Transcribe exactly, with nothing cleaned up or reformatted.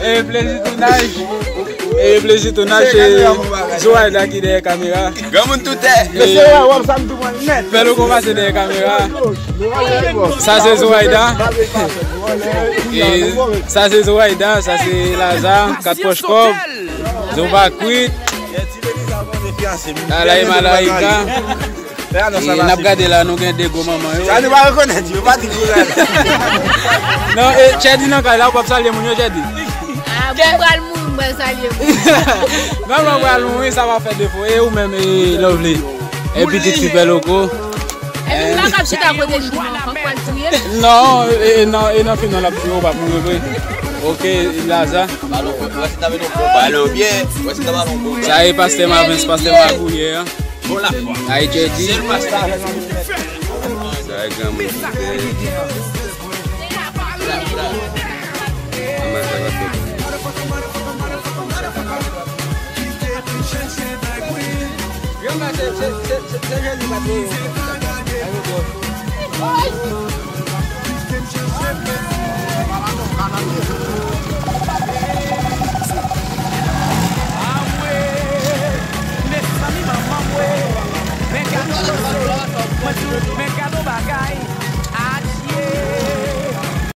E plezi tounaj. E plezi tounaj, se Zoraida ki dèyè kamera. Granmoun toutè. Mesye, wè, wè, sa m tou pran nèt. Fè loko pase dèyè kamera. Sa se Zoraida. E sa se Zoraida, sa se Laza, kat pòch kòb. Zo pa kwit. Ala e malarika. E n ap gade la, nou gen de gwo manman yo. Sa nou pa rekonèt, yo pa di koulè. Non, e Chèdi nan kay la, ou p ap salye moun yo, Chèdi? Ah, mwen pral mouri, mwen salye moun. Non, mwen pral mouri, sa va fè defo. E ou menm, e Lovely? E pitit fi Pè Loko? Epi m pa kab chita kote li non, fòk pral touye l. Non, e, e nan, e nan fim nan l ap touye w, w p ap mouri vre. Ok, Laza. Balon, wè si ta mete yon bon balon, byen. Wè si ta balon bon. Sa e pastè Mavens, pastè Magouyè an. Bon la. Ay, Chèdi. Sèl pastè avèk anpil fè. Sa e granmoun ki fè. Granma, se, se, se, se, se Jezi pa te.